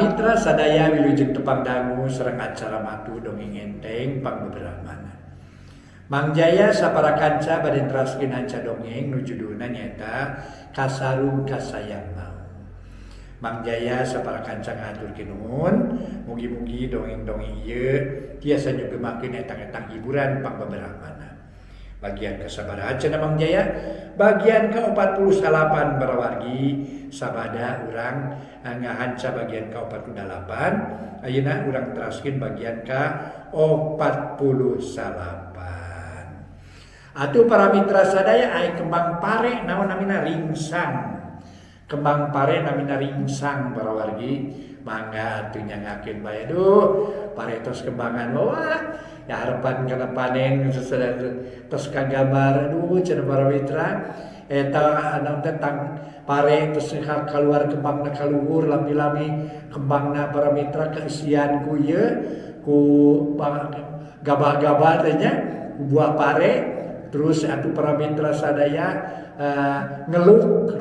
Para mitra sadaya wilujeng tepang dangu sareng acara matu dongeng enteng pangbeberahmana. Mang Jaya sapara kanca bade neraskeun hanca dongeng nu judulna nyaeta Kasarung Kasayang Maung. Mang Jaya sapara kanca ngahaturkeun nuhun, mugi-mugi dongeng-dongeng ieu tiasa nyugemakeun etang-etang hiburan pangbeberahmana. Bagian kasabaraha cenah Mang Jaya? Bagian ke-48 barawargi sabada urang ngahanca bagian ke-48, ayeuna urang teraskeun bagian ke-49. Atuh para mitra sadaya ai kembang pare naon namina ringsang. Kembang pare namina ringsang barawargi, mangga atuh nyangakeun bae duh pare tos kembangan wah ya harapan kana panen tos kagambar aduh cenah para mitra eta anu tentang pare tos kaluar kembangna kaluhur lami-lami kembangna para mitra keisian ku ieu ku gabah-gabah teh nya buah pare terus atuh para mitra sadaya ngeluk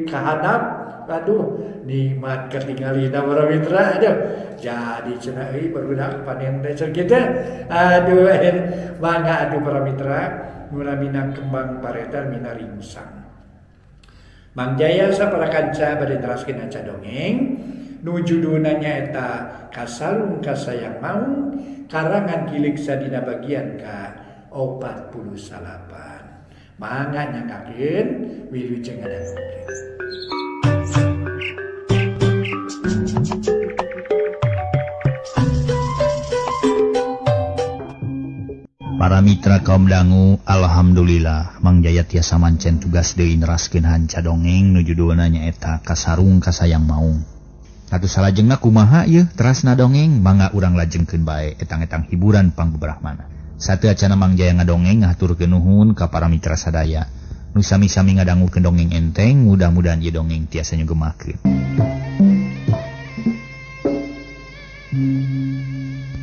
kahadap aduh nikmat katingalina para mitra aduh jadi cenah euy barudak panen teh cenah kitu aduh mangga atuh para mitra nu namina kembang pare teh mina ringsang. Mang Jaya sapara kanca bade neraskeun hanca dongeng nu judulna nyaeta Kasarung Kasayang Maung karangan Ki Leksa dina bagian ka-48. Mangga nyangakeun wilujeng ngadangukeun. Para mitra kaum dangu, alhamdulillah Mang Jaya tiasa mancen tugas deui neraskeun hanca dongeng nu judulna nyaeta Kasarung Kasayang Maung. Atuh salajengna kumaha ieu terasna dongeng mangga urang lajengkeun bae etang-etang hiburan pangbeberahmana. Sateu acana Mang Jaya ngadongeng ngahaturkeun nuhun ka para mitra sadaya nu sami-sami ngadangukeun dongeng enteng, mudah-mudahan ieu dongeng tiasa nyugemakeun.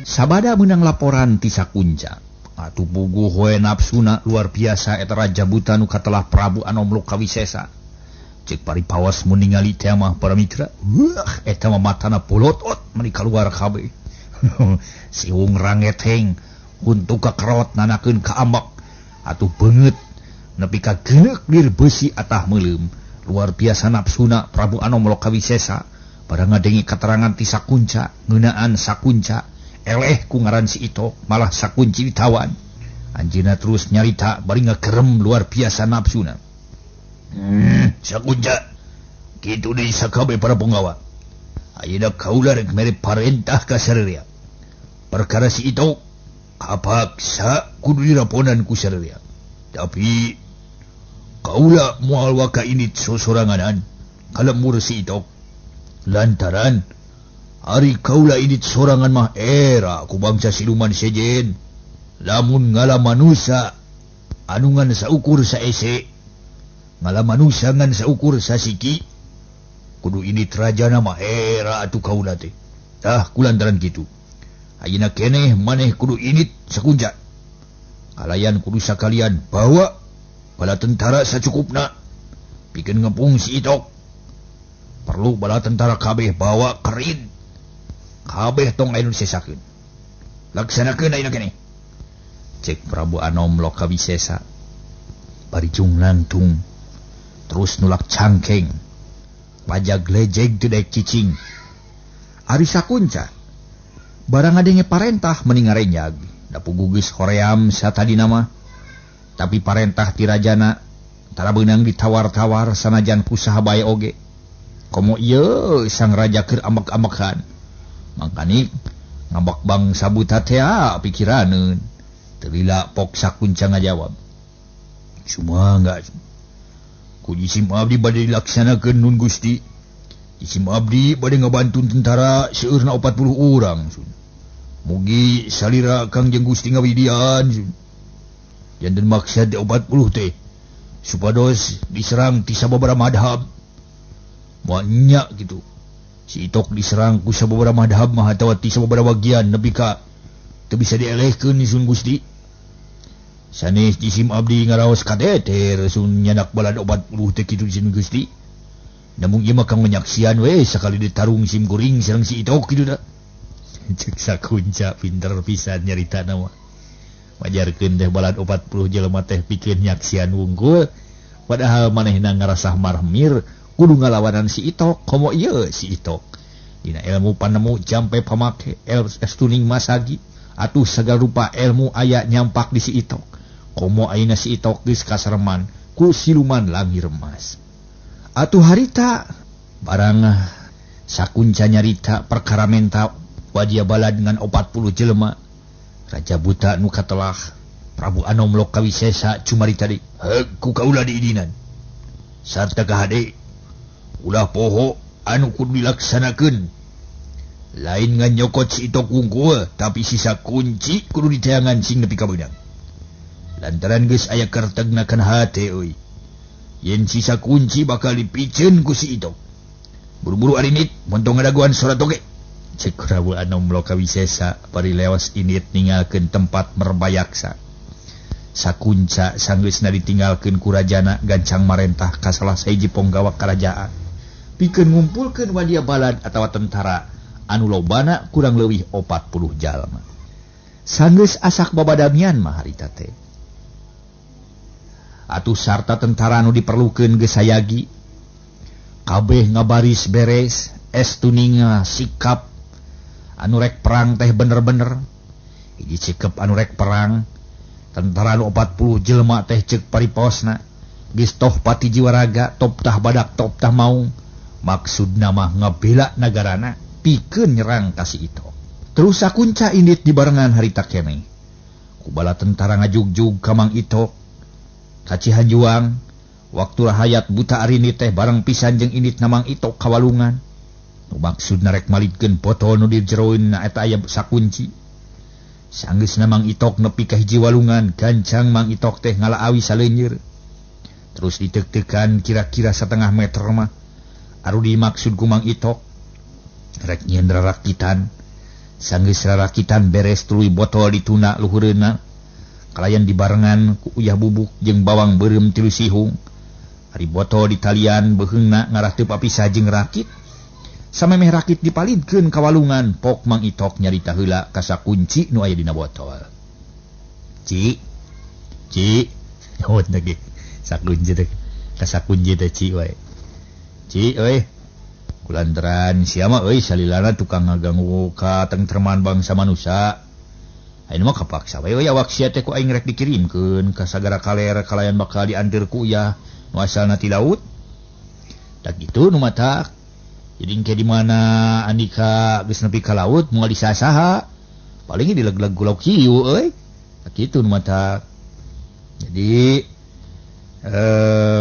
Sabada meunang laporan ti sakunca. Atuh puguh we nafsuna luar biasa eta raja buta nu katelah Prabu Anom Lokawisesa. Cek paripawas mun ningali teh mah para mitra, wah eta mah matana polotot meuni kaluar kabeh. Siung rangeteng huntu kakerot nanakeun ka ambek. Atuh beungeut nepi ka geuneuk lir beusi atah meuleum. Luar biasa nafsuna Prabu Anom Lokawisesa pada ngadengi katerangan ti sakunca ngeunaan sakunca. Eleh ku ngaran si Ito malah sakunci ditawan. Anjeunna terus nyarita bari ngakerem luar biasa nafsuna. Sakunca kitu deui sakabeh para punggawa. Ayeuna kaula rek mere parentah ka sarerea. Perkara si Ito kapaksa kudu diraponan ku sarerea. Tapi kaula moal waka init sosoranganan kalemur si Ito. Lantaran ari kaula init sorangan mah era ku bangsa siluman sejen. Lamun ngala manusa anu ngan saukur saese, ngala manusa ngan saukur sasiki, kudu init rajana mah era atuh kaula teh. Tah kulantaran kitu ayeuna keneh maneh kudu init sakunca. Kalayan kudu sakalian bawa bala tentara sacukupna pikeun ngepung si Itok. Perlu bala tentara kabeh bawa kerin kabeh tong aya nu disesakeun. Laksanakeun ayeuna keneh. Cek Prabu Anom Lokawisesa bari jung lantung terus nulak cangkeng pajag lejeg teu daek cicing. Ari sakunca barang ngadenge parentah meni ngarenyag da puguh geus hoream satadina mah. Tapi parentah ti rajana tara beunang ditawar-tawar sanajan pusaha bae oge. Komo ieu sang raja keur ambek-ambekan. Mangkanik ngambek bangsa buta tea pikiraneun. Teu lila pok sakunca ngajawab. Cuma enggak ku jisim abdi bade dilaksanakeun nun Gusti. Jisim abdi bade ngabantun tentara seueurna 40 urang sun. Mugi salira Kangjeng Gusti ngawidian sun. Janten maksad 40 teh supados diserang ti sababaraha madhab. Moal nya kitu. Si Itok diserang ku sababaraha madhab mah atawa ti sababaraha bagian nepi ka teu bisa dielehkeun sun Gusti. Sanes jisim abdi ngaraos kateter sun nyanak balad 40 teh kitu sun Gusti. Namun ieu mah kang menyaksian we sakali ditarung sim kuring sareng si Itok kitu da. Cek sakunca pinter pisan nyaritana mah. Majarkeun teh balad 40 jelema teh pikeun nyaksian wungkul padahal manehna ngarasah marmir kudu ngalawanan si Itok komo ieu si Itok. Dina ilmu panemu jampe pamake estuning masagi atuh sagala rupa ilmu aya nyampak di si Itok. Komo ayeuna si Itok geus kasareman ku siluman langir emas. Atuh harita barang sakunca nyarita perkara menta wadia balad dengan 40 jelema. Raja Buta nu katelah Prabu Anom Lokawisesa cumarita deui. Heug ku kaula diidinan. Sarta kahade ulah poho anu kudu dilaksanakeun. Lain ngan nyokot si Itok wungkul tapi sisa kunci kudu diteangan sing nepi ka beunang. Lantaran geus aya kertegna kana hate euy. Yen sisa kunci bakal dipiceun ku si Itok. Buru-buru arinit montong ngadaguan surat oge. Cek Prabu Anom Lokawisesa bari lewas init ninggalkeun tempat merbayaksa. Sakunca sanggeusna ditinggalkeun ku rajana gancang marentah ka salah sahiji ponggawa karajaan. Pikeun ngumpulkeun wadia balad atawa tentara anu lobana kurang leuwih 40 jalma. Sanggeus asak babadamian mah harita teh. Atuh sarta tentara anu diperlukeun geus sayagi. Kabeh ngabaris beres, estuninga sikap anu rek perang teh bener-bener. Hiji sikap anu rek perang, tentara anu 40 jelema teh ceuk pariposna. Geus toh pati jiwaraga, top tah badak, top tah maung. Maksudna mah ngabela nagarana pikeun nyerang ka si Itok. Terus sakunca indit dibarengan harita keneh. Kubala tentara ngajugjug ka Mang Itok. Ka Cihanjuang waktu rahayat Buta Arini teh bareng pisan jeung indit na Mang Itok kawalungan. Nu maksudna rek malitkeun botol nu dijeroeun na eta aya sakunci. Sanggeusna Mang Itok nepi ka hiji walungan, gancang Mang Itok teh ngalaawi saleuneur. Terus diteuk-teukan kira-kira setengah meter mah. Aru dimaksud ku Mang Itok rek nyieun rarakitan. Sanggeus rarakitan beres tuluy botol dituna luhureunna. Kalayan dibarengan ku uyah bubuk jeung bawang beureum tilu sihung. Ari botol ditalian beuheungna ngarah teu papisah jeung rakit. Samemeh rakit dipalidkeun ka walungan, pok Mang Itok nyarita heula ka sakunci nu aya dina botol. Ci, ci, nyahut ge sakunci teh, ka sakunci teh ci wae. Ci euy, kulantaran sia mah euy salilana tukang ngaganggu katengtreman bangsa manusia. Ayeuna mah kapaksa we euy awak sia teh ku aing rek dikirimkeun ka sagara kaler kalayan bakal dianteur ku uyah nu asalna ti laut. Tak kitu nu matak. Jadi engke di mana andika geus nepi ka laut moal disasaha. Paling dileg-leg ku lauk hiu euy. Tak kitu nu matak. Jadi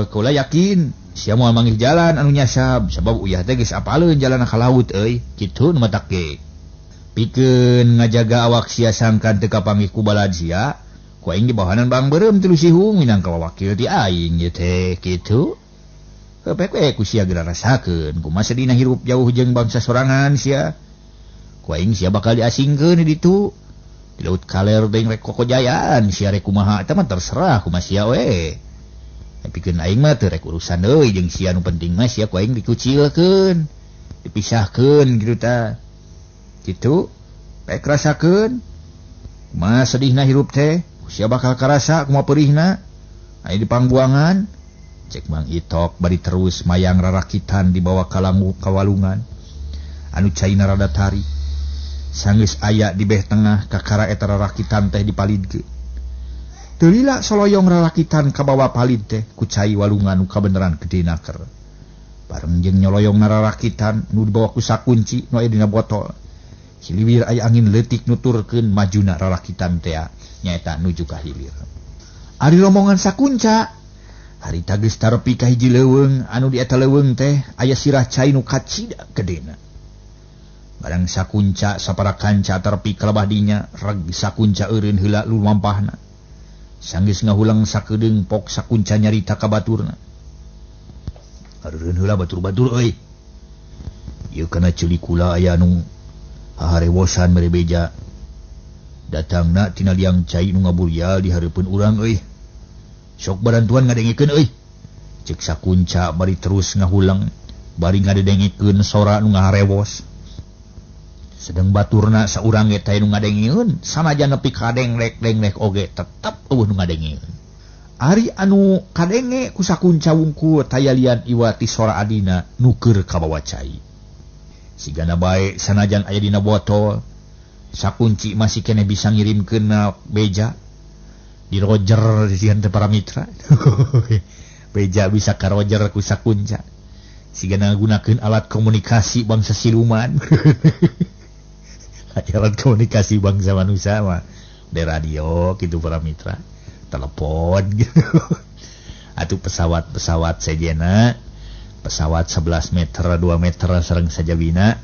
kaula yakin sia moal manggih jalan anu nyasab sabab uyah teh geus apaleun jalan ka laut euy. Kitu nu matak ge. Pikeun ngajaga awak sia sangkan teu kapanggih ku balad sia, ku aing dibawahanan bang beureum tilu sihung minangka wakil ti aing ieu teh kitu. Heupeuk we ku sia geura rasakeun kumaha sedihna hirup jauh jeung bangsa sorangan sia. Ku aing sia bakal diasingkeun di ditu. Di laut kaler deui rek kokojayaan sia rek kumaha eta mah terserah kumaha sia we. Pikeun aing mah teu rek urusan deui jeung sia nu penting mah sia ku aing dikucilkeun, dipisahkeun kitu tah. Kitu pek rasakeun kumaha sedihna hirup teh sia bakal karasa kumaha peurihna aya di pangbuangan. Cek Mang Itok bari terus mayang rarakitan dibawa ka langu kawalungan anu caina rada tarik. Sanggeus aya di beh tengah kakara eta rarakitan teh dipalidkeun. Teu lila soloyong rarakitan kabawa palid teh ku cai walungan nu kabeneran gedena ker. Bareng jeung nyoloyong rarakitan nu dibawa ku sakunci nu aya dina botol. Siliwir aya angin leutik nuturkeun majuna rarakitan teh nyaeta nuju ka hilir. Ari rombongan sakunca harita geus tarepi ka hiji leuweung anu di eta leuweung teh aya sirah cai nu kacida gedena. Barang sakunca sapara kanca tarepi ka lebah dinya reg sakunca eureun heula lumampahna. Sanggeus ngahulang sakedeung pok sakunca nyarita ka baturna. Eureun heula batur-batur euy. Ieu kana ceuli kula aya anu haharewosan mere beja. Datangna tina liang cai nu ngaburial di hareupeun urang euy. Sok barantuan ngadengikeun euy. Cek sakunca bari terus ngahulang. Bari ngadedengikeun sora nu ngaharewos. Sedeng baturna saurang ge teh nu ngadengieun, sanajan nepi ka denglek-denglek oge tetep eueuh nu ngadengieun. Ari anu kadenge ku sakunca wungkul taya lian iwa ti sora adina nu keur kabawa cai. Sigana bae sanajan aya dina botol, sakunci masih keneh bisa ngirimkeun beja di Roger di teh para mitra. Beja bisa ka Roger ku sakunca. Sigana gunakeun alat komunikasi bangsa siluman. Alat komunikasi bangsa manusia mah di radio gitu para mitra, telepon gitu. Atau pesawat-pesawat sejena, pesawat 11 meter, 2 meter sareng sajabina,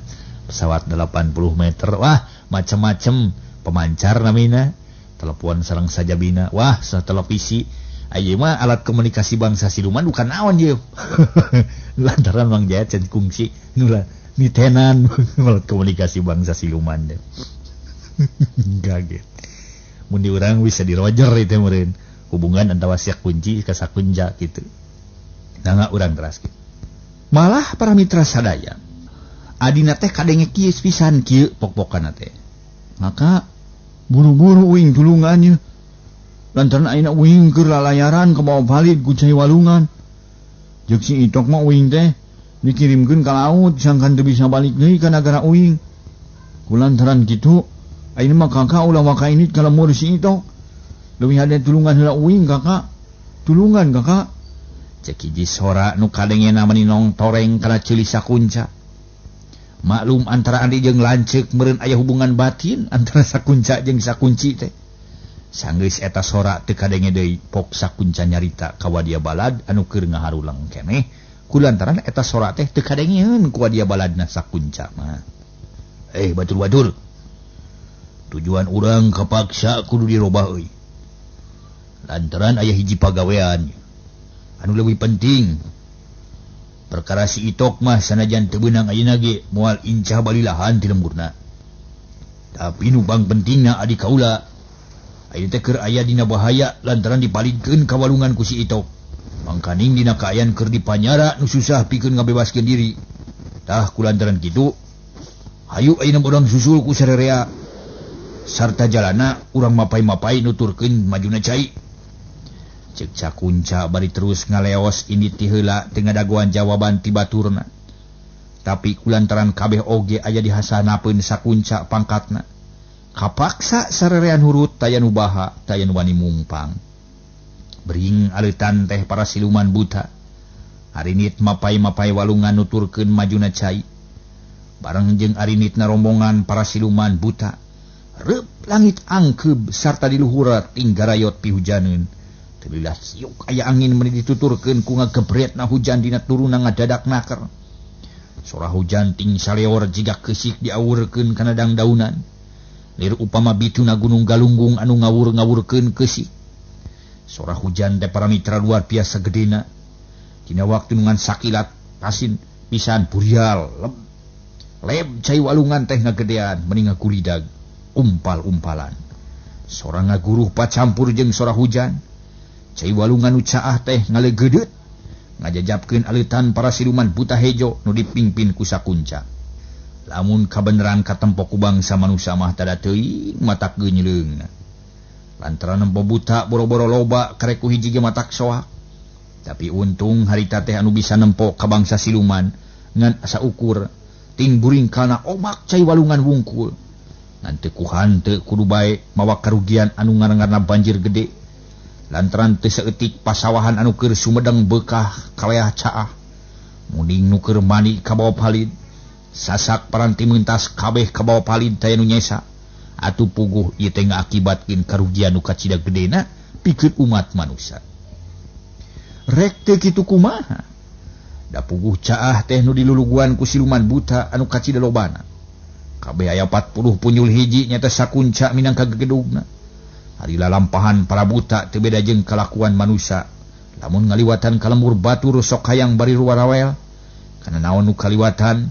pesawat 80 meter, wah macem-macem pemancar namina, telepon sareng sajabina, wah televisi. Ayeuna mah alat komunikasi bangsa siluman bukan naon ieu. Lantaran Mang Jaya can kungsi nula nitenan alat komunikasi bangsa siluman deh. Kaget. Mun di urang bisa di Roger itu meureun hubungan antara sakunci ka sakunca gitu. Nah urang teraskeun. Malah para mitra sadaya adina teh kadenge kieu pisan kieu pok-pokanna teh. Maka buru-buru uing tulungan ye. Lantaran ayeuna uing keur lalayaran ka bawa palid ku cai walungan. Jeung si Itok mah uing teh dikirimkeun ka laut sangkan teu bisa balik deui ka nagara uing. Kulantaran kitu ayeuna mah kakak ulah waka ini ka lemur si Itok. Leuwih hade tulungan heula uing kakak. Tulungan kakak. Cek hiji sora nu kadengena meninong toreng kana ceuli sakunca. Maklum antara andi jeung lanceuk meureun aya hubungan batin antara sakunca jeung sakunci teh. Sanggeus eta sora teu kadenge deui pok sakunca nyarita ka wadia balad anu keur ngaharuleng keneh kulantaran eta sora teh teu kadengeun ku wadia baladna sakunca mah. Batur-batur. Tujuan urang kapaksa kudu dirobah euy. Lantaran aya hiji pagawean anu leuwih penting. Perkara si Itok mah sanajan teu beunang ayeuna ge moal incah balilahan ti lemburna. Tapi nu pang pentingna adi kaula ayeuna teh keur aya dina bahaya lantaran dipalidkeun ka walungan ku si Itok. Mangkaning dina kaayaan keur dipanyara nu susah pikeun ngabebaskeun diri. Tah kulantaran kitu hayu ayeuna urang susul ku sarerea sarta jalana urang mapai-mapai nuturkeun majuna cai. Cek sakunca bari terus ngaleos indit ti heula teu ngadagoan jawaban ti baturna. Tapi kulantaran kabeh oge aya dihasanapeun sakunca pangkatna. Kapaksa sarerean hurut taya nu baha taya nu wani mungpang. Bering aleutan teh para siluman buta. Arinit mapai-mapai walungan nuturkeun majuna cai. Bareng jeung arinitna rombongan para siluman buta. Reup langit angkeub sarta di luhur tinggarayot pihujaneun. Teulah siuk aya angin meuni dituturkeun ku ngagebretna hujan dina turuna ngadadak naker. Sora hujan ting saleor jiga keusik diawurkeun kana dangdaunan. Lir upama bituna gunung galunggung anu ngawur-ngawurkeun keusik. Sora hujan teh para mitra luar biasa gedena. Dina waktu ngan sakilat pasin pisan burial leb. Leb cai walungan teh ngagedean meni ngagulidag umpal-umpalan. Sora ngaguruh pacampur jeung sora hujan. Cai walungan nu caah teh ngalegedeut ngajajapkeun aleutan para siluman buta hejo nu dipingpin ku sakunca. Lamun kabeneran katempo ku bangsa manusia mah tada teuing matak geunyeuleuungna. Lantaran nempo buta boro-boro loba karek ku hiji ge matak soak. Tapi untung harita teh anu bisa nempo ka bangsa siluman ngan saukur ting buringkalna omak cai walungan wungkul. Ngan teu ku hanteu kudu bae mawa karugian anu ngarangarna banjir gede. Lantaran teu saeutik pasawahan anu keur sumedeng beukah kaleah caah. Munding nu keur mani kabawa palid. Sasak paranti mentas kabeh kabawa palid taya nu nyesa. Atuh puguh ieu teh ngaakibatkeun karugian nu kacida gedena pikeun umat manusia. Rek teu kitu kumaha? Da puguh caah teh nu diluluguan ku siluman buta anu kacida lobana. Kabeh aya 40 punyul hiji nyata sakunca minangka gegedugna. Ari lalampahan para buta teu beda jeung kalakuan manusia. Lamun ngaliwatan ka lembur batur sok hayang bari ruwarawel. Kana naon nu kaliwatan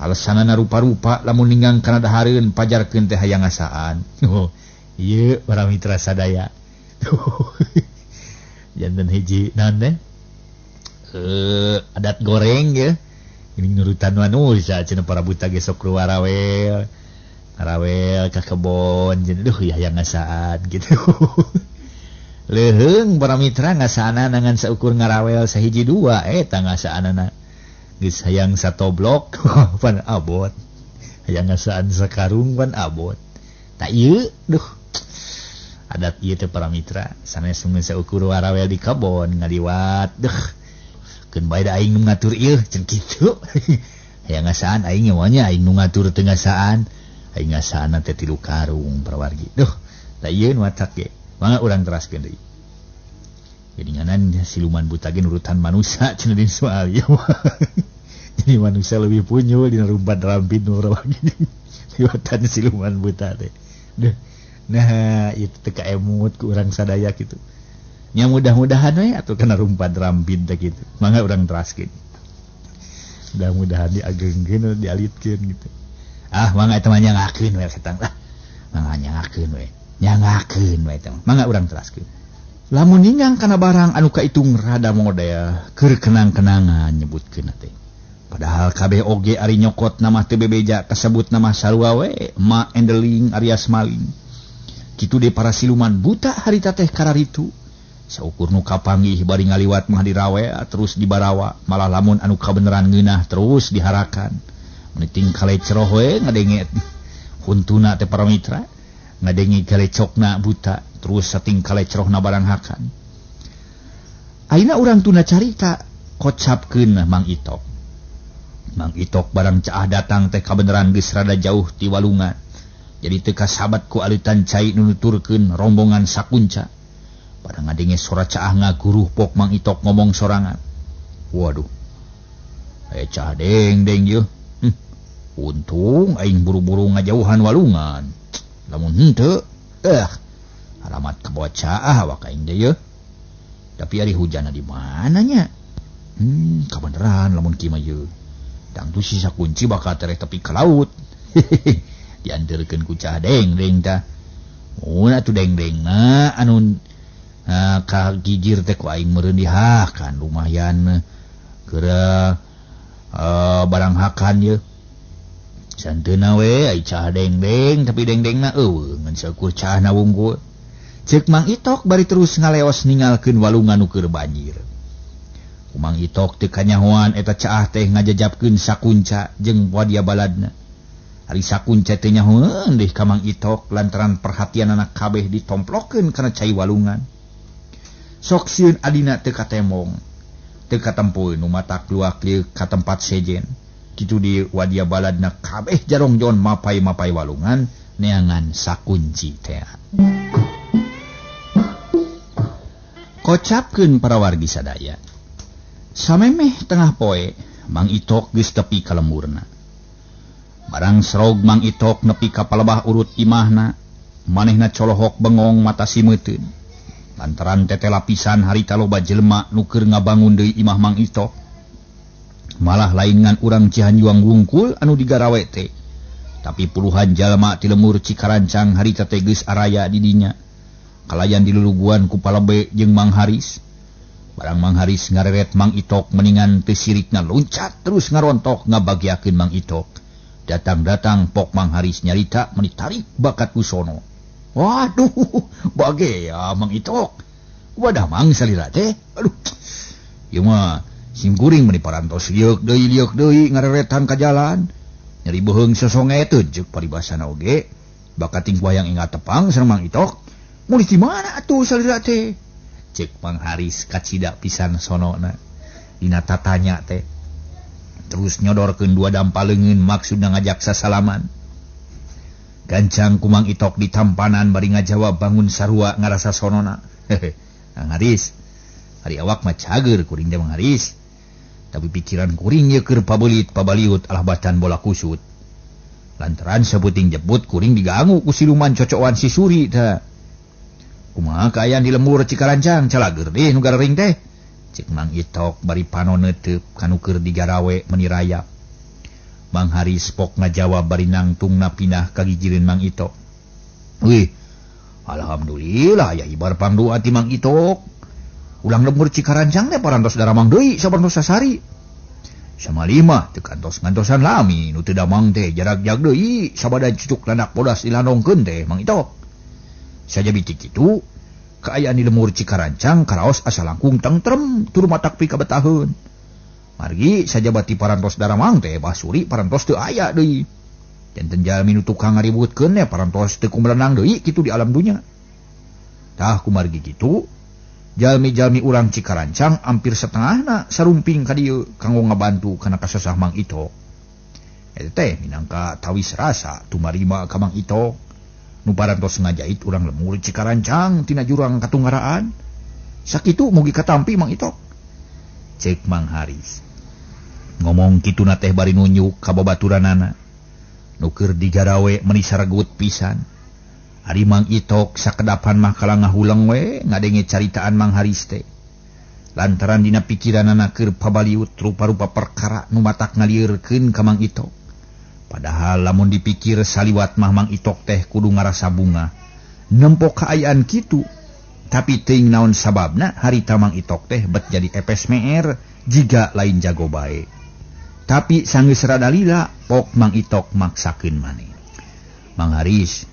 alasanana rupa-rupa lamun ninggang kana dahareun pajarkeun teh hayang ngasaan. Oh, ieu para mitra sadaya. Janten hiji naon teh? Adat goreng ya. Ini nurutan manusia cenah para buta ge sok warawel. Ngarawel ka kebon cenah duh ya yang ngasaan gitu. Leuheung para mitra ngasaanana ngan saukur ngarawel sahiji dua eta ngasaanana. Geus hayang satoblok pan abot. Hayang ngasaan sakarung pan abot. Tak ieu duh. Adat ieu teh para mitra sanes mun saukur warawel di kebon ngaliwat duh. Keun bae da aing nu ngatur ieu cenah kitu. Hayang ngasaan aing mah nya aing nu ngatur teu ngasaan. Aing ngasaan teh 3 karung parawargi. Duh, da ieu nu matak ge. Mangga urang teraskeun deui. Geuninganan siluman buta ge nurutan manusia cenah dina soal ieu. Jadi manusia lebih punyul dina rumpat rampit nu parawargi. Liwatan siluman buta teh. Duh. Nah, ieu teh kaemut ku urang sadaya kitu. Nya mudah-mudahan we atuh kana rumpat rampit teh kitu. Mangga urang teraskeun. Mudah-mudahan diagengkeun dialitkeun gitu. Ah, mangga eta mah nyangakeun we setang lah. Mangga nyangakeun we. Nyangakeun we eta mah. Mangga urang teraskeun. Lamun ningang kana barang anu kaitung rada model keur kenang-kenangan nyebutkeun teh. Padahal kabeh oge ari nyokot nama teu bebeja kasebut nama sarua we, Ma Endeling alias maling. Kitu de para siluman buta harita teh kararitu. Saukur nu kapanggih bari ngaliwat mah dirawe terus dibarawa, malah lamun anu kabeneran ngeunah terus diharakan. Meniting kaleceroh we ngadenge huntuna teh para mitra, ngadenge kalecokna buta terus sating kalecerohna barang hakan. Ayeuna urang tuna carita kocapkeun Mang Itok. Mang Itok barang caah datang teh kabeneran geus rada jauh ti walungan. Jadi teu kasabat ku alitan cai nu nuturkeun rombongan sakunca. Pada ngadenge sora caah ngaguruh pok Mang Itok ngomong sorangan. Waduh. Aya caah deng-deng yeuh. Untung aing buru-buru ngajauhan walungan. Lamun henteu, alamat kabawa caah awak aing teh yeuh. Tapi ari hujanna di mana nya? Kabeneran lamun kieu mah yeuh. Tangtu sisa kunci bakal tereh tepi ka laut. Dianterkeun ku caah deng-deng tah. Mun atuh deng-dengna anu kagigir teh ku aing meureun dihakan lumayan keur barang hakan yeuh. Santeuna we ai caah deng-deng tapi deng-dengna eueuh ngan saukur caahna wungkul. Ceuk Mang Itok bari terus ngaleos ningalkeun walungan nu keur banjir. Ku Mang Itok teu kanyahoan eta caah teh ngajajabkeun sakunca jeung wadia baladna. Ari sakunca teh nyahoeun deui ka Mang Itok lantaran perhatianana kabeh ditomplokeun kana cai walungan. Sok sieun adina teu katemong, teu katempo nu matak luak lieu ka tempat sejen. Kitu di wadia baladna kabeh jarongjon mapai-mapai walungan neangan sakunci teh. Kocapkeun para wargi sadaya. Samemeh tengah poe, Mang Itok geus tepi ka lemburna. Barang serog Mang Itok nepi ka palebah urut imahna, manehna colohok bengong mata simeuteun. Lantaran tete lapisan harita loba jelema nu keur ngabangun deui imah Mang Itok. Malah lain ngan urang Cihanjuang wungkul anu digarawe teh. Tapi puluhan jalma ti lemur Cikarancang harita teh geus araya di dinya. Kalayan diluluguan ku palebe jeung Mang Haris. Barang Mang Haris ngareret Mang Itok meningan teu sirikna loncat terus ngarontok ngabagiakeun Mang Itok. Datang-datang pok Mang Haris nyarita meni tarik bakat ku sono. Waduh, bagea Mang Itok. Wadah Mang salira teh. Aduh. Ieu mah simkuring meni parantos lieuk deui ngareretan ka jalan. Nyeri beuheung sosongeteun ceuk paribasana oge. Bakat ting wayang ingat tepang sareng Mang Itok. Mulih di mana atuh salira teh? Ceuk Mang Haris kacida pisan sonona. Dina tatanya teh. Terus nyodorkeun dua dampa leungeun maksudna ngajak sasalaman. Gancang ku Mang Itok ditampanan bari ngajawab bangun sarua ngarasa sonona. Mang Haris, ari awak mah cager kuring teh Mang Haris. Tapi pikiran kuring ye keur pabelit pabaliut alah batan bola kusut. Lantaran saputing jebut kuring digangu ku siluman cocokan si Suri tah. Kumaha kaayaan di lembur Cikarancang calager deh nu garering teh. Cek Mang Itok bari panon neuteub kanu keur digarawe meni rayap. Mang Haris pok ngajawab bari nangtungna pindah ka gigireun Mang Itok. Wih, alhamdulillah ya ibar pangdoa ti Mang Itok. Ulang lembur Cikarancang teh parantos daramang deui saparantos sasari. Sama lima teu kantos-ngantosan lami nu teu damang teh jarak-jag deui sabada cucuk landak bodas dilandongkeun teh Mang Itok. Saja biti kitu kaayaan di lemur Cikarancang karaos asa langkung tengtrem tur matak pikabetaheun. Margi sajabati parantos daramang teh Basuri parantos teu aya deui. Janten jalmi nu tukang ngaributkeun teh parantos teu kumrenang deui kitu di alam dunya. Tah kumargi kitu jalmi-jalmi urang Cikarancang hampir setengahna sarumping ka dieu kanggo ngabantu kana kasasah Mang Itok. Eta teh minangka tawis rasa tumarima ka Mang Itok nu parantos ngajait urang lemur Cikarancang tina jurang katunggaraan. Sakitu mugi katampi Mang Itok. Cek Mang Haris. Ngomong kituna teh bari nunjuk ka babaturanana. Nu keur digarawe meuni saregut pisan. Ari Mang Itok sakedapan mah kalah ngahuleng we ngadenge caritaan Mang Haris teh. Lantaran dina pikiranana keur pabaliut rupa-rupa perkara nu matak ngalieurkeun ka Mang Itok. Padahal lamun dipikir saliwat mah Mang Itok teh kudu ngarasa bunga. Nempo kaayaan kitu, tapi teuing naon sababna harita Mang Itok teh bet jadi epes meer jiga lain jago bae. Tapi sanggeus rada lila pok Mang Itok maksakeun maneh. Mang Haris,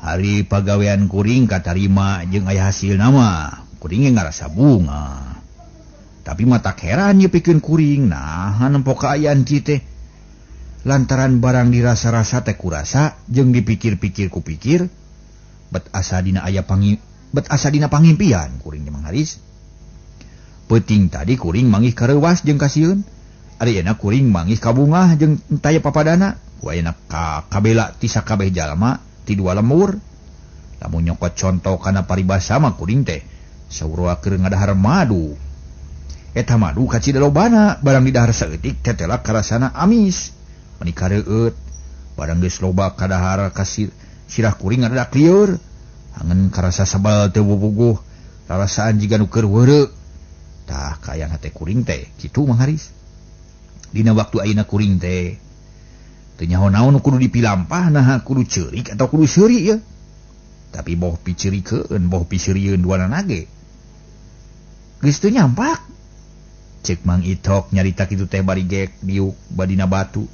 hari pagawean kuring katarima jeung aya hasilna mah kuring ge ngarasa bunga. Tapi matak heran nyepikeun kuring nah nempo kaayaan kieu teh. Lantaran barang dirasa-rasa teh kurasa jeung dipikir-pikir ku pikir bet asa dina aya bet asa dina pangimpian kuring Mang Haris. Peuting tadi kuring manggih kareuwas jeung kasieun. Ari ayeuna kuring manggih kabungah jeung taya papadana. Ku ayeuna kabela ti sakabeh jalma ti dua lemur. Lamun nyokot conto kana paribasa mah kuring teh saurua keur ngadahar madu. Eta madu kacida lobana barang didahar saeutik tetelak karasana amis. Meni kareueut barang geus loba kadahar kasir sirah kuring ngadadak lieur. Hangen karasa sebel teu bubuguh rarasaan jiga nu keur weureu. Tah kaayaan hate kuring teh kitu Mang Haris. Dina waktu ayeuna kuring teh teu nyaho naon kudu dipilampah naha kudu ceurik atau kudu seuri ye. Tapi boh piceurikeun boh piseurieun duanana ge geus teu nyampak. Cek Mang Itok nyarita kitu teh bari gek diuk badina batu.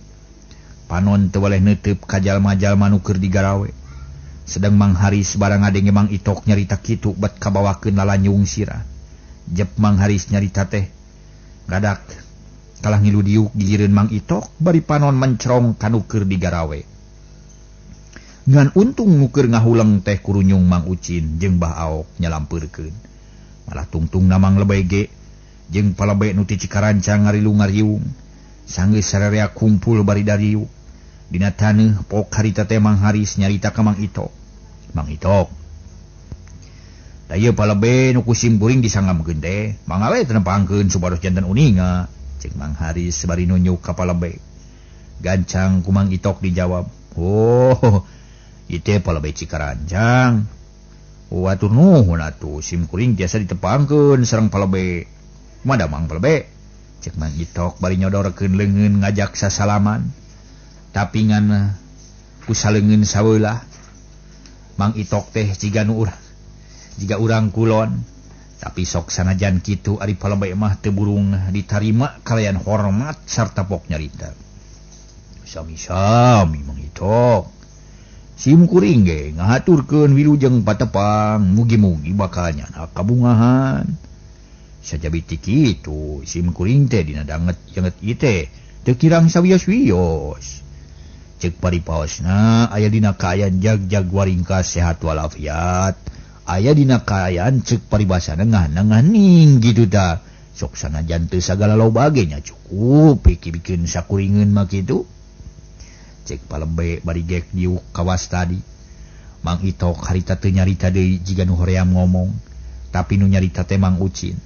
Panon teu waleh neuteup ka jalma-jalma nu keur digarawe. Sedang Mang Haris barang ngadenge Mang Itok nyarita kitu bet kabawakeun lalanyung sirah. Jep Mang Haris nyarita teh gadak kalah ngilu diuk gigireun Mang Itok bari panon mencerong ka nu keur digarawe. Ngan untung nu keur ngahuleng teh kurunyung Mang Ucin jeung Bah Aok nyalampeurkeun. Malah tungtungna Mang Lebay ge jeung palebe nu ti Cikarancang ngarilu ngariung. Sanggeus sararea kumpul bari dariuk. Dina taneuh pok harita teh Mang Haris nyarita ka Mang Itok. Mang Itok, da ieu palebe nu ku simkuring disanggamkeun teh, mangga we teu nempangkeun supados janten uninga. Cek Mang Haris bari nunjuk ka palebe. Gancang ku Mang Itok dijawab, "Oh, ieu teh palebe Cikarancang." Oh, atur nuhun atuh simkuring tiasa ditepangkeun sareng palebe. Kumaha Mang palebe? Cek Mang Itok bari nyodorkeun leungeun ngajak sasalaman. Tapi ngan ku saleungeun saweula. Mang Itok teh jiga nu urang, jiga urang kulon. Tapi sok sanajan kitu ari palebe mah teu burung ditarima kalayan hormat sarta pok nyarita. Sami-sami Mang Itok. Sim kuring ge ngahaturkeun wilujeng patepang, mugi-mugi bakal nyana kabungahan. Sajabiti kitu sim kuring teh dina danget janget ieu teh teu kirang sawios-wios. Cek paripaosna aya dina kaayaan jag-jag waringkas sehat walafiat. Aya dina kaayaan cek paribasana ngah-nganing gitu ta. Sok sanajan teu sagala loba ge nya cukup pikir-pikeun sakuringeun mah kitu. Cek palebe bari gek diuk kawas tadi. Mang Itok harita teu nyarita deui jiga nu hoream ngomong, tapi nu nyarita teh Mang Ucin.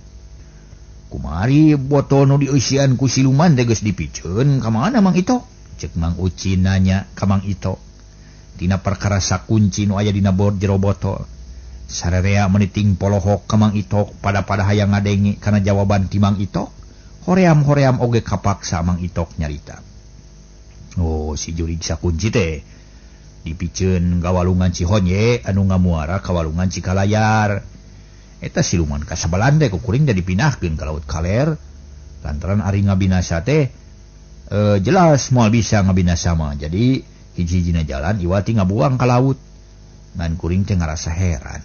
Kumari botol nu dieusian ku siluman teh geus dipiceun ka mana Mang Itok? Cek Mang Ucin nanya ka Mang Itok. Tina perkara sakunci nu aya dina bor jero botol. Sararea meniting polohok ka Mang Itok pada-pada hayang ngadenge kana jawaban ti Mang Itok. Hoream-hoream oge kapaksa Mang Itok nyarita. Oh, si jurig sakunci teh dipiceun ka walungan Cihonye anu ngamuara ka walungan Cikalayar. Eta siluman kasabalan teh ku kuring teh dipindahkeun ka laut kaler. Lantaran ari ngabinasa teh jelas moal bisa ngabinasa mah. Jadi hiji-hijina jalan iwati ngabuang ka laut. Ngan kuring teh ngarasa heran.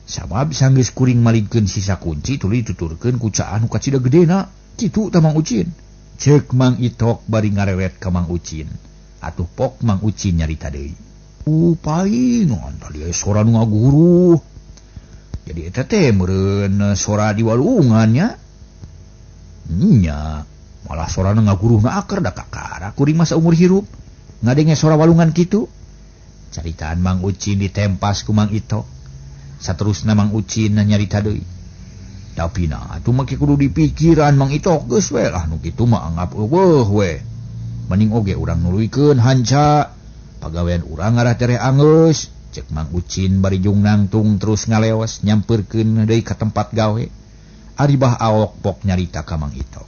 Sabab sanggeus kuring malidkeun sisa kunci tuluy dituturkeun ku caah nu kacida gedena. Kitu tah Mang Ucin. Ceuk Mang Itok bari ngareret ka Mang Ucin. Atuh pok Mang Ucin nyarita deui. Paling tadi sora nu ngaguruh. Jadi eta teh meureun sora di walungan nya. Nya, malah sorana ngaguruhna aker da kakara kuring masa umur hirup ngadenge sora walungan kitu. Caritaan Mang Ucin ditempas ku Mang Itok. Saterusna Mang Ucin nyarita deui. Tapi nah atuh make kudu dipikiran Mang Itok geus we lah nu kitu mah anggap eueuh we. Mending oge urang nuluykeun hanca. Pagawean urang ngarah tereh anggeus. Cek Mang Ucin bari jung nangtung terus ngaleos nyampeurkeun deui ka tempat gawe. Ari Bah Aok pok nyarita ka Mang Itok.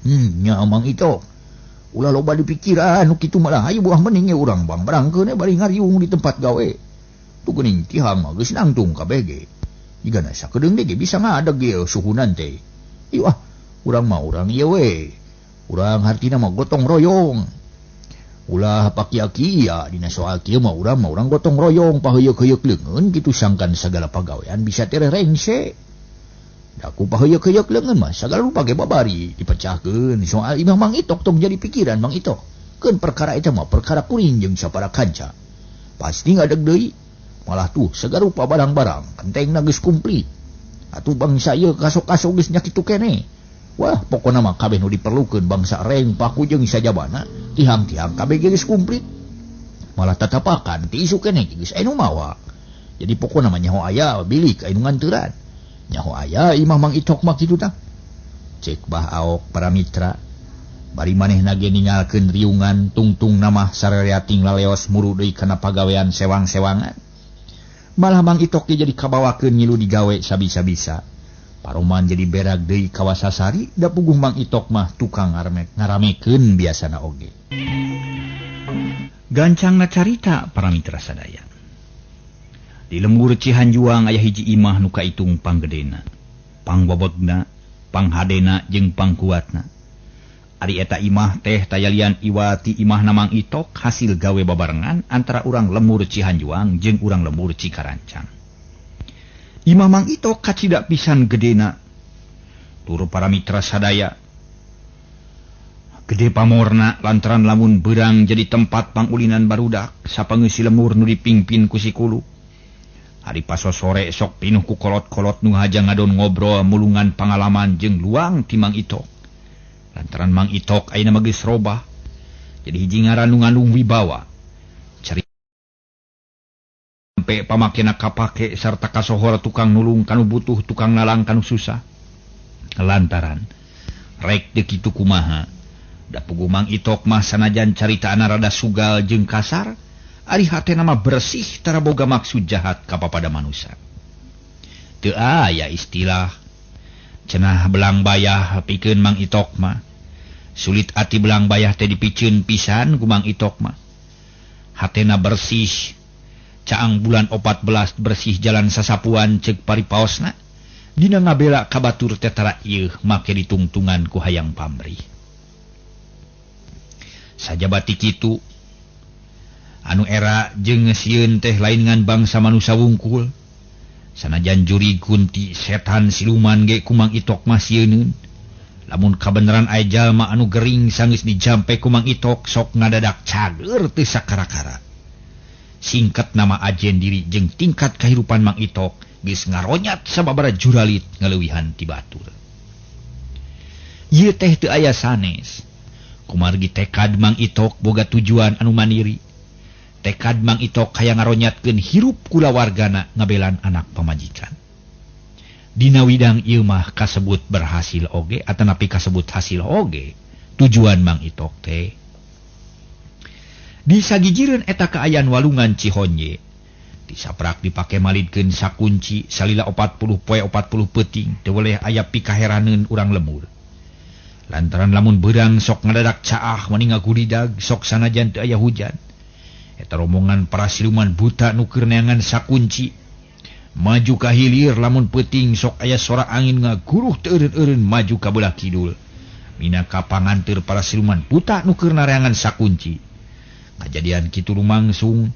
Nya Mang Itok. Ulah loba dipikiran nu kitu mah hayu buah mending urang bang-barangkeun bari ngariung di tempat gawe. Tuh geuning tihang mah geus nangtung kabeh ge. Jigana sakedeung ge bisa ngadeg ieu suhunan teh. Ieu ah, urang mah urang ieu we. Urang hartina mah gotong royong. Ulah pakia-kia dina soal kieu mah urang gotong royong paheuyeuh-heuyeuk leungeun kitu sangkan sagala pagawean bisa tereh rengse. Daku paheuyeuh-heuyeuk leungeun mah sagala rupa ge babari dipecahkeun soal imah Mang Itok tong jadi pikiran Mang Itok. Keun perkara eta mah perkara kuring jeung sapara kanca. Pasti ngadeg deui. Malah tuh segala rupa barang-barang kentengna geus kumplit. Atuh bangsa ieu kasok-kasok geus nya kitu keneh. Wah, pokona mah kabeh nu diperlukeun bangsa reng paku jeung sajabana tihang-tihang kabeh geus kumplit. Malah tatapakan ti isu keneh geus aya nu mawa. Jadi pokona mah nyaho aya bilik aya nu nganteuran. Nyaho aya imah Mang Itok mah kitu tah. Cek Bah Aok para mitra. Bari manehna ge ninggalkeun riungan tungtung namah sarereating laleos muru deui kana pagawean sewang-sewangan. Malah Mang Itok ge jadi kabawakeun ngilu digawe sabisa-bisa. Paroman jadi berak deui kawasasari da puguh Mang Itok mah tukang ngaramekeun biasana oge. Gancangna carita para mitra sadaya. Di lembur Cihanjuang aya hiji imah nu kaitung panggedena, pangbobotna, panghadena jeung pangkuatna. Ari eta imah teh tayalian iwati imahna Mang Itok hasil gawe babarengan antara urang lembur Cihanjuang jeung urang lembur Cikarancang. Imah Mang Itok kacida pisan gedena. Tur para mitra sadaya. Gede pamorna lantaran lamun beurang jadi tempat pangulinan barudak sapangeus si lemur nu dipingpin ku si Kulu. Hari paso sore sok pinuh ku kolot-kolot nu haja ngadon ngobrol mulungan pangalaman jeung luang ti Mang Itok. Lantaran Mang Itok ayeuna mah geus robah. Jadi hiji ngaran nu ngandung wibawa. Cari sampe pamakena kapake sarta kasohor tukang nulung kanu butuh tukang nalang kanu susah. Lantaran rek teu kitu kumaha. Da puguh Mang Itok mah sanajan caritaana rada sugal jeung kasar, ari hatena mah bersih tara boga maksud jahat ka papada manusia. Teu aya istilah cenah belang bayah pikeun Mang Itok mah. Sulit ati belang bayah teh dipiceun pisan ku Mang Itok mah. Hatena bersih, caang bulan 14 bersih jalan sasapuan ceuk paripaosna. Dina ngabela ka batur teh tara ieu make ditungtungan ku hayang pamrih. Sajabati kitu anu era jeung sieun teh lain ngan bangsa manusa wungkul. Sanajan juri kunti setan siluman ge ku Mang Itok mah sieuneun. Lamun kabeneran aya jalma anu gering sanggeus dijampe ku Mang Itok sok ngadadak cager teu sakara-kara. Singkat nama ajen diri jeung tingkat kahirupan Mang Itok geus ngaronyat sababaraha juralit ngaleuwihan ti batur. Ieu teh teu aya sanes. Kumargi tekad Mang Itok boga tujuan anu mandiri. Tekad Mang Itok hayang ngaronyatkeun hirup kulawargana ngabelan anak pamajikan. Dina widang ieu mah kasebut berhasil oge atanapi kasebut hasil oge tujuan Mang Itok teh. Disagijireun eta kaayaan walungan Cihonje. Disaprak dipake malidkeun sakunci salila 40 poe 40 peuting teu weleh aya pikaheraneun urang lemur. Lantaran lamun beurang sok ngadadak caah mani ngagulidag sok sanajan teu aya hujan. Eta rombongan para siluman buta nu keur neangan sakunci. Maju ka hilir lamun peuting sok aya sora angin ngaguruh teu eureun-eureun maju ka belah kidul. Minangka panganteur para siluman buta nu keur nareangan sakunci. Kajadian kitu lumangsung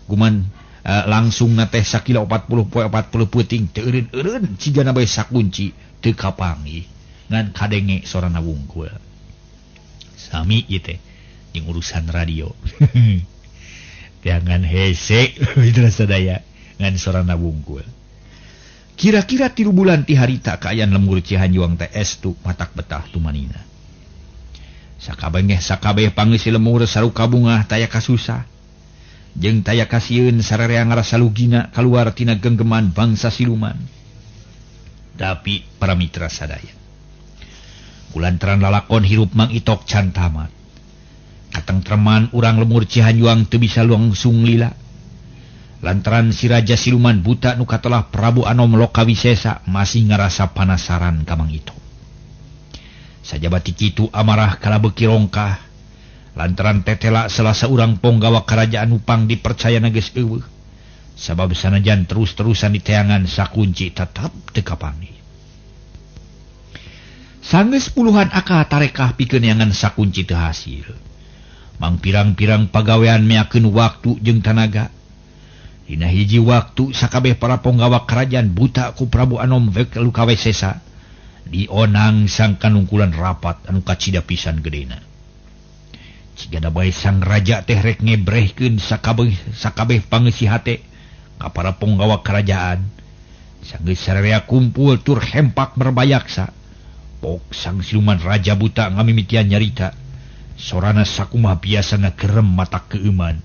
guman langsung na teh sakila 40 poe 40 peuting teu eureun-eureun cigana bae sakunci teu kapanggih ngan kadenge sorana wungkul. Sami ieu teh jeung urusan radio. Jangan hese mitra sadaya ngan sorana wungkul. Kira-kira 3 bulan ti harita kaayaan lembur Cihanjuang teh estu matak betah tumanina. Sakabeh sakabeh pangeusi lemur saruka bungah taya kasusah. Jeung taya kasieun sararea ngarasa lugina kaluar tina genggeman bangsa siluman. Tapi para mitra sadaya, kulantaran lalakon hirup Mang Itok can tamat. Katengtreman urang lemur Cihanjuang teu bisa langsung lila. Lantaran si raja siluman buta nu katelah Prabu Anom Lokawisesa masih ngarasa panasaran ka Mang Itok. Sajabati kitu amarah kalabeuki rongkah. Lantaran tetela selasa urang ponggawa karajaan Upang dipercaya geus eueuh. Sabab sanajan terus-terusan diteangan sakunci tetap teu kapanggih. Sanggeus puluhan akal tarekah pikeun neangan sakunci teu hasil. Mang pirang-pirang pagawean meakeun waktu jeung tanaga. Dina hiji waktu sakabeh para ponggawa kerajaan buta ku Prabu Anom Lokawesesa dionang sang kanungkulan rapat anu kacida pisan gedena. Cigana bae sang raja teh rek ngebrehkeun sakabeh pangeusi hate ka para ponggawa kerajaan. Sanggeus sararea kumpul tur hempak merbayaksa. Pok sang siluman raja buta ngamimitian nyarita. Sorana sakumaha biasa ngagerem mata keuman.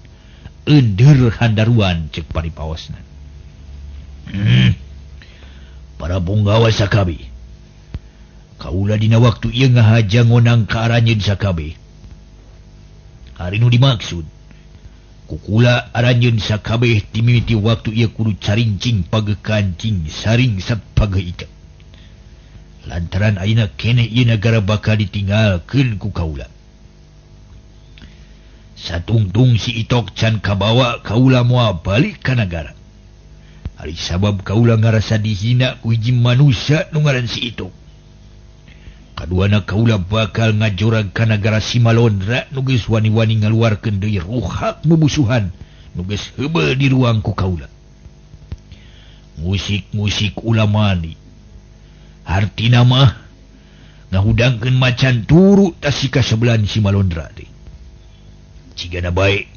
Endeur handaruan cek paripaosna. Para ponggawa sakabeh. Kaula dina waktu ieu ngahaja ngonang ka aranjeun sakabeh. Ari nu dimaksud kukula aranjeun sakabeh timimiti waktu ieu kudu carincing pageuh kancing saring sapageuh ieu. Lantaran ayeuna keneh ieu nagara bakal ditinggalkeun ku kaula. Satungtung si Itok can kabawa kaula moal balik ka nagara. Ari sabab kaula ngarasa dihina ku hiji manusia nu ngaran si Itok. Kaduana kaula bakal ngajorag ka nagara Simalondra nu geus wani-wani ngaluarkeun deui ruhak mubusuhan nu geus heubeul di ruang ku kaula. Musik-musik ulamani. Hartina mah ngahudangkeun macan turu tasika sebelahan Simalondra teh. Cigana bae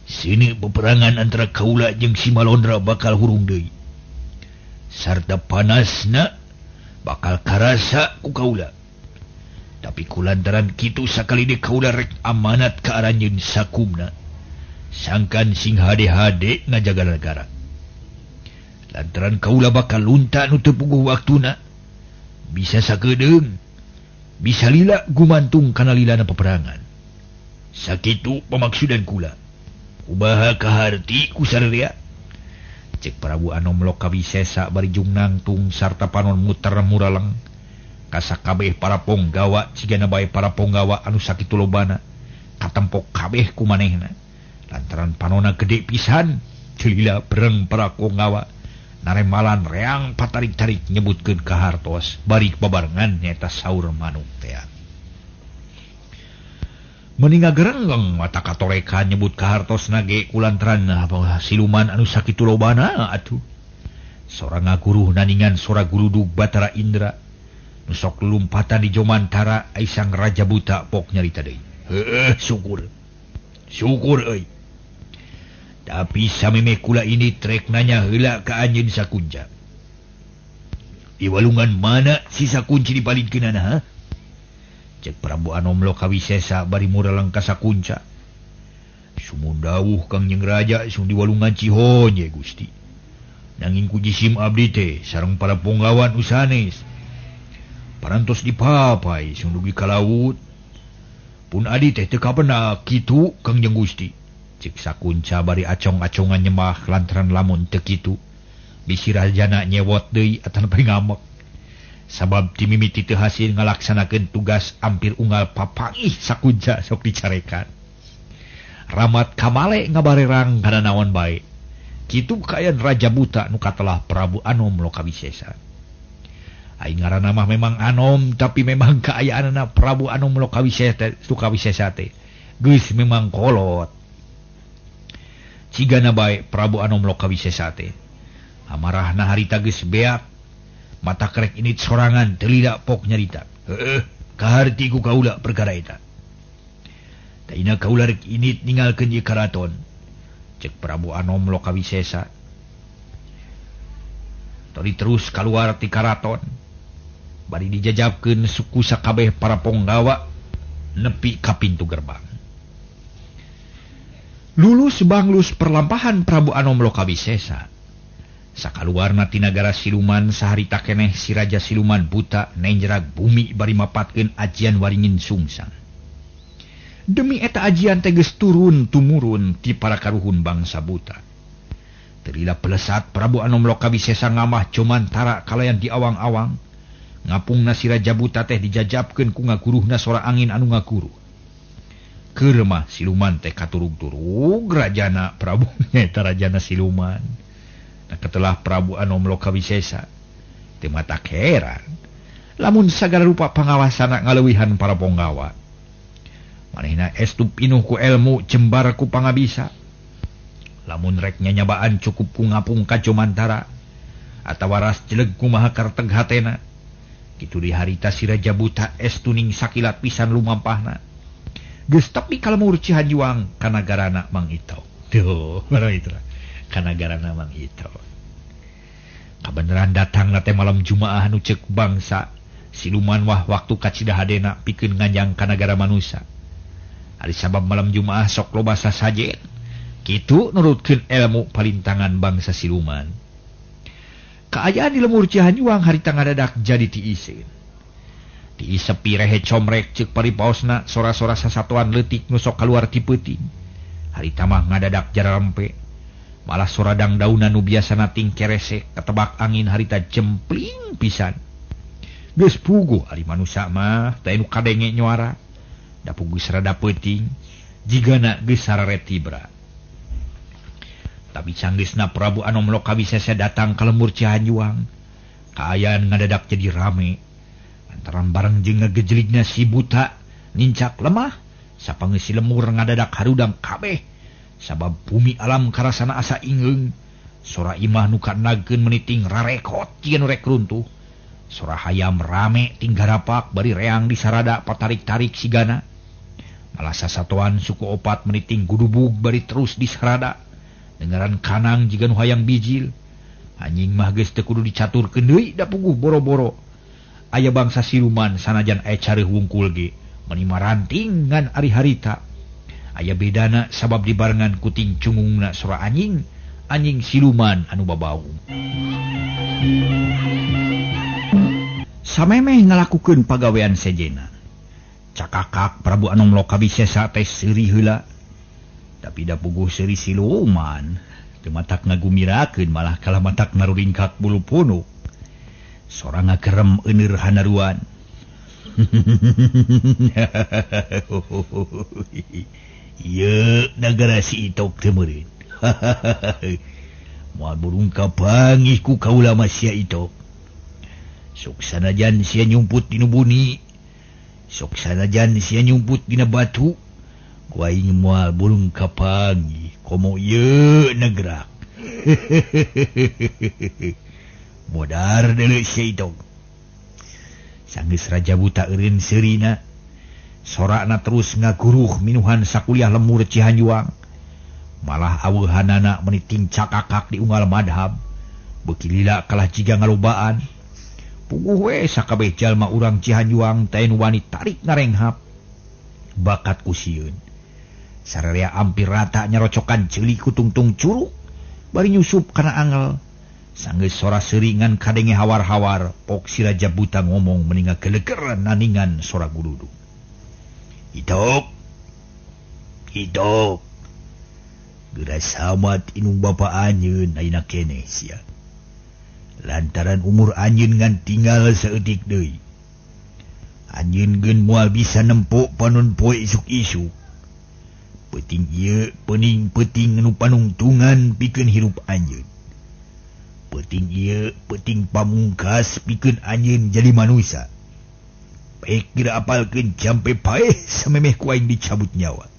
sini peperangan antara kaula jeung Simalondra bakal hurung deui. Sarta panasna bakal karasa ku kaula. Tapi kulantaran kitu sakali deui kaula rek amanat ka aranjeun sakumna. Sangkan sing hade-hade ngajaga nagara. Lantaran kaula bakal lunta nu teu puguh waktuna. Bisa sakedeung, bisa lila gumantung kana lilana peperangan. Sakitu pemaksudan kula. Kumaha kaharti ku sararea? Cek Prabu Anom Lokawisesa bari jung nangtung sarta panon muter muraleng. Kasakabeh para ponggawa cigana bae para ponggawa anu sakitu lobana katempok kabeh ku manehna. Lantaran panona gede pisan, lila breng para ponggawa naremalan reang patarik-tarik nyebutkeun kahartos bari babarengan nyaeta saur manuk teh. Meninga gerenggeng mata katoreka nyebut kahartos nage kulantaran siluman anu sakitu lobana atuh. Sora ngaguruh naningan sora gurudug Batara Indra nu sok lumpatan di Jomantara ai sang raja buta pok nyarita deui. Heueuh syukur. Syukur euy. Tapi sameme kula ini trek nanya heula ka anjeun sakunca. Di walungan mana si sakunci dipalidkeunana ha? Cek Prabu Anom Lokawisesa bari muraleng ka sakunca. Sumundawuh Kang Jeng Raja sung di walungan Cihonye Gusti. Nanging ku jisim abdi teh sareng para ponggawan usanes. Parantos dipapai sung dugi ka laut. Pun adi teh teu kapenak kitu Kang Jeng Gusti. Cek sakunca bari acong-acongan nyemah lantaran lamun teu kitu. Bisi rajana nyewot deui atawa ngamek. Sabab timimiti teu hasil ngalaksanakeun tugas ampir unggal papangih sakunca sok dicarekan. Ramat kamale ngabarerang kana naon bae. Kitu kaayaan Raja Buta nu katelah Prabu Anom Lokawisesa. Aing ngaranna mah memang Anom tapi memang kaayaanna Prabu Anom Lokawisesa teh geus memang kolot. Cigana bae Prabu Anom Lokawisesa teh. Amarahna harita geus beak. Mata krek ini sorangan teu lila pok nyarita. Heueuh, kaharti ku kaula perkara eta. Taina kaula rek init ninggalkeun ieu karaton. Cek Prabu Anom Lokawisesa. Tadi terus kaluar ti karaton. Bari dijajabkeun suku sakabeh para ponggawa nepi ka pintu gerbang. Lulus banglus perlampahan Prabu Anom Lokawisesa. Sakaluarna ti nagara siluman saharita keneh si Raja Siluman Buta nenjrag bumi bari mapatkeun ajian waringin sungsang. Demi eta ajian teh geus turun tumurun ti para karuhun bangsa buta. Terila pelesat Prabu Anom Lokawisesa ngamah Jomantara kalayan di awang-awang. Ngapungna si Raja Buta teh dijajabkeun ku ngaguruhna sora angin anu ngaguruh. Keur mah siluman teh katurug-turug rajana Prabu nyaeta rajana siluman. Nah ketelah Prabu Anom Lokawisesa teu matak heran lamun sagala rupa pangawasana ngaleuwihan para ponggawa. Manehna estu pinuh ku elmu jembar ku pangabisa. Lamun rek nyanyabaan cukup ku ngapung ka Jomantara atawa ras jeleg kumaha karteg hatena. Kitu di harita si Raja Buta estu ning sakilat pisan lumampahna. Geus tepi ka lemur Cihanjuang ka nagarana Mang Ito. Tuh, mitra ka nagarana Mang Ito. Kabeneran datangna teh malam Jumaah nu ceuk bangsa siluman wah waktu kacidahadena pikeun nganjang ka nagara manusa. Ari sabab malam Jumaah sok loba sasajen. Kitu nurutkeun ilmu palintangan bangsa siluman. Kaayaan di lemur Cihanjuang harita ngadadak jadi tiiseun. Tiis sepi rehe comrek ceuk paripaosna sora-sora sasatoan leutik nu sok kaluar ti peuting. Harita mah ngadadak jararempe. Malah soradang daunan nu biasana ting keresek katebak angin harita jempling pisan. Geus puguh ari manusa mah teh nu kadenge nyuara. Da puguh rada peuting jigana geus sararet tibra. Tapi sanggeusna Prabu Anom Lokawisesa datang ka lemur Cihanjuang, kaayaan ngadadak jadi rame. Antaran bareng jeung ngagejeligna si buta nincak lemah, sapangeus si lemur ngadadak harudang kabeh. Sabab bumi alam karasana asa ingeung, sora imah nu kanagkeun meniting rarekot jiga nu rek runtuh. Sora hayam rame ting garapak bari reang disarada patarik-tarik sigana. Malah sasatoan suku opat meniting gudubug bari terus disarada. Dengaran kanang jiga nu hayang bijil. Anjing mah geus teu kudu dicaturkeun deui da puguh boro-boro. Aya bangsa siluman sanajan aya careuh wungkul ge meuni maranting ngan ari harita. Aya bedana sabab dibarengan kuting cungungna sora anjing, anjing siluman anu babau. Samemeh ngalakukeun pagawean sejenna. Cakakak Prabu Anom Lokawisesa teh seuri heula. Tapi da puguh seuri siluman, teu matak ngagumirakeun malah kalah matak naruringkak bulu punuk. Sora ngagerem euneur hanaruan. Ieu nagara si Itok teh meureun. Moal burung kapanggih ku kaula mah sia Itok. Sok sanajan sia nyumput dina buni, sok sanajan sia nyumput dina batu, ku aing moal burung kapanggih komo ieu nagrak. Modar deuleu sia Itok. Sanggeus Raja Buta eureun seurina, sorakna terus ngaguruh minuhan sakuliah lemur Cihanjuang. Malah aweuhanana meniting cakakak di unggal madhab. Beuki lila kalah jiga ngalobaan. Puguh we sakabeh jalma urang Cihanjuang teh nu wani tarik ngarenghap. Bakat ku sieun. Sararea ampir rata nyarocokan ceuli ku tungtung curug bari nyusup kana angel. Sanggeus sora seuringan kadenge hawar-hawar, pok si Raja Buta ngomong meni ngagelegeran naningan sora gududug. Itok, Itok, geura samat inung bapa anjeun ayeuna keneh sia. Lantaran umur anjeun ngan tinggal saeutik deui. Anjeun geun moal bisa nempo panon poe isuk-isuk. Peuting ieu peuning peuting nu panungtungan pikeun hirup anjeun. Peuting ieu peuting pamungkas pikeun anjeun jadi manusia. Baik geura apalkeun jampe paeh samemeh ku aing dicabut nyawa.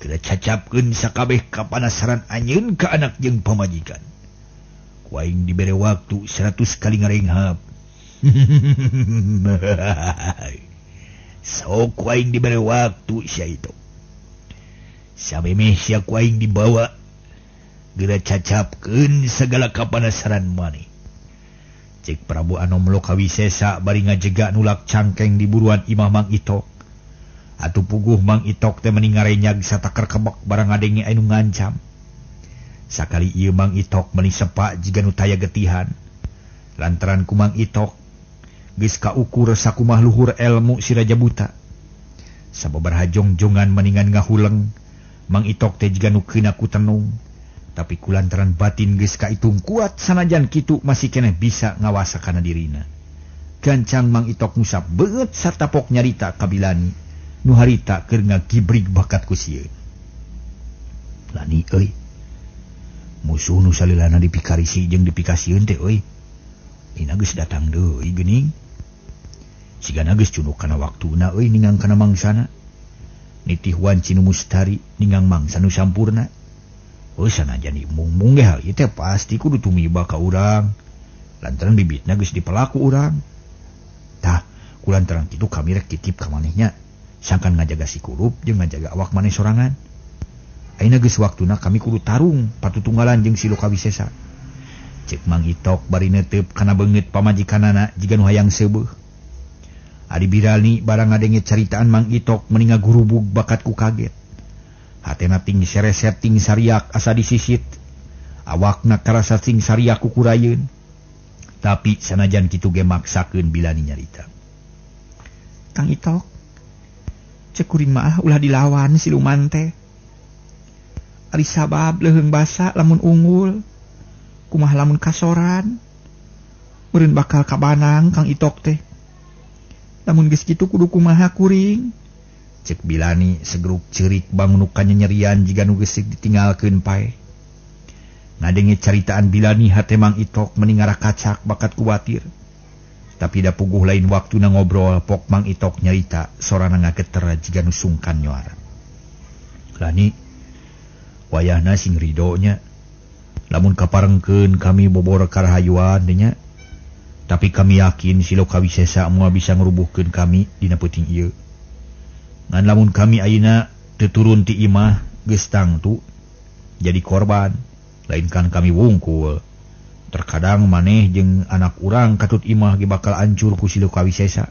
Geura cacapkeun sakabeh kapanasaran anjeun ka anak jeung pamajikan. Ku aing dibere waktu 100 kali ngarenghap. Sok ku aing dibere waktu sia itu. Samemeh sia ku aing dibawa geura cacapkeun segala kapanasaran maneh. Cek Prabu Anom Lokawisesa bari ngajega nulak cangkeng di buruan imah Mang Itok. Atuh puguh Mang Itok teh meni ngarenyag sataker kebek barang ngadenge anu ngancam. Sakali ieu Mang Itok meni sepa jiga nu taya getihan. Lantaran ku Mang Itok geus kaukur sakumaha luhur elmu si Raja Buta. Sababaraha jongjongan meningan ngahuleng, Mang Itok teh jiga nu keuna ku tenung. Tapi kulantaran batin geus kaitung kuat sanajan kitu masih keneh bisa ngawasa kana dirina. Gancang Mang Itok ngusap beungeut satapok nyarita ka Bilani nu harita keur ngagibrig bakat ku sieun. Lani euy, musuh nu salilana dipikarisi jeung dipikasieun teh euy. Ina geus datang deui geuning. Sigana geus cunuk kana waktuna euy ningang kana mangsana. Nitih wanci nu mustari ningang mangsa nu sampurna. Oh sanajan mung-mung ge hal ieu teh pasti kudu tumiba ka urang. Lantaran bibitna geus dipelaku urang. Tah, kulantaran kitu kami rek titip ka manehnya. Sangkan ngajaga si kurup jeung ngajaga awak maneh sorangan. Ayeuna geus waktuna kami kudu tarung patutunggalan jeung si Lokawisesa. Cek Mang Itok bari neuteup kana beungeut pamajikanana jiga nu hayang seubeuh. Ari Birani barang ngadenge caritaan Mang Itok meni ngagurubug bakat ku kaget. Hatena ting sereset ting sariak asa disisit. Awakna karasa ting sariak kukurayeun. Tapi sanajan kitu ge maksakeun Bilani nyarita. Kang Itok, cek kuring mah ulah dilawan siluman teh. Ari sabab leuheung basa lamun unggul, kumaha lamun kasoran. Meureun bakal kabanang Kang Itok teh. Lamun geus kitu kudu kumaha kuring. Cek Bilani segeruk ceurik bangun kanyanyerian jiga nu geus ditinggalkeun paeh. Ngadenge caritaan Bilani hate Mang Itok meni ngarakacak bakat kuwatir. Tapi da puguh lain waktuna ngobrol pok Mang Itok nyarita sorana ngageter jiga nu sungkan nyuara. Lani wayahna sing rido nya. Lamun kaparengkeun kami bobor karahayuan teh nya. Tapi kami yakin si Lokawisesa moal bisa ngrubuhkeun kami dina peuting ieu. Ngan lamun kami ayeuna teu turun ti imah geus tangtu jadi korban, lainkan kami wungkul. Terkadang maneh jeung anak urang katut imah ge bakal ancur ku si Lokawisesa.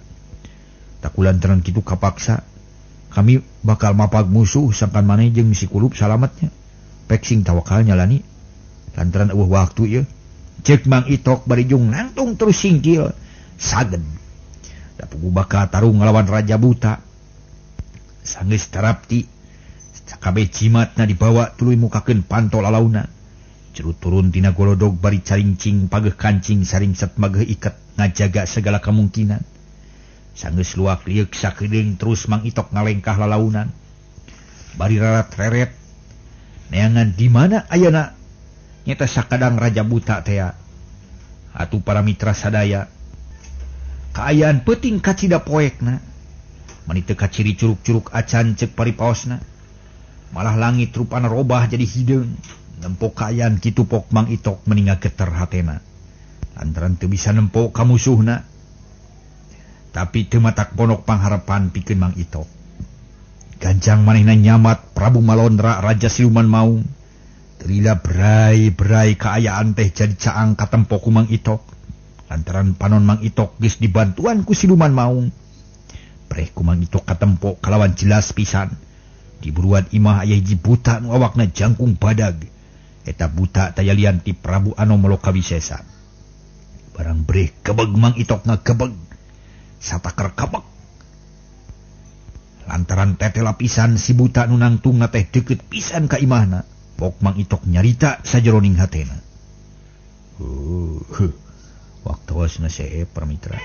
Takulantaran kitu kapaksa kami bakal mapag musuh sangkan maneh jeung si kulup salametnya. Pek sing tawakal nyalani lantaran eueuh waktu ieu. Cek Mang Itok bari jung nangtung terus singkil saged. Da puguh bakal tarung ngalawan Raja Buta. Sanggeus tarapti sakabeh jimatna dibawa tuluy mukakeun pantol alauna. Cerut turun tina golodog bari carincing pageuh kancing saringset mageuh iket ngajaga segala kemungkinan. Sanggeus luak lieuk sakedeung terus Mang Itok ngalengkah lalaunan. Bari rarat reret neangan di mana ayana nyata sakadang Raja Buta tea. Atuh para mitra sadaya kaayaan peuting kacida poekna. Mani teu kaciri curug-curug acan cek paripaosna. Malah langit rupana robah jadi hideung. Nempo kaayaan kitu pok Mang Itok meni ngageter hatena. Lantaran teu bisa nempo ka musuhna. Tapi teu matak ponok pangharapan pikeun Mang Itok. Gancang manehna nyamat Prabu Malondra Raja Siluman Maung. Terila berai-berai kaayaan teh jadi caang katempo ku Mang Itok. Lantaran panon Mang Itok geus dibantuan ku Siluman Maung. Preh ku Mang Itok katempo kalawan jelas pisan. Di buruan imah aya hiji buta nu awakna jangkung badag. Eta buta taya lian ti Prabu Anom Lokawisesa. Barang breh kebeg Mang Itok ngagebeg. Sataker kebeg. Lantaran tetela pisan si buta nu nangtungna teh deukeut pisan ka imahna. Pok Mang Itok nyarita sajeroning hatena. Waktosna seep para mitra.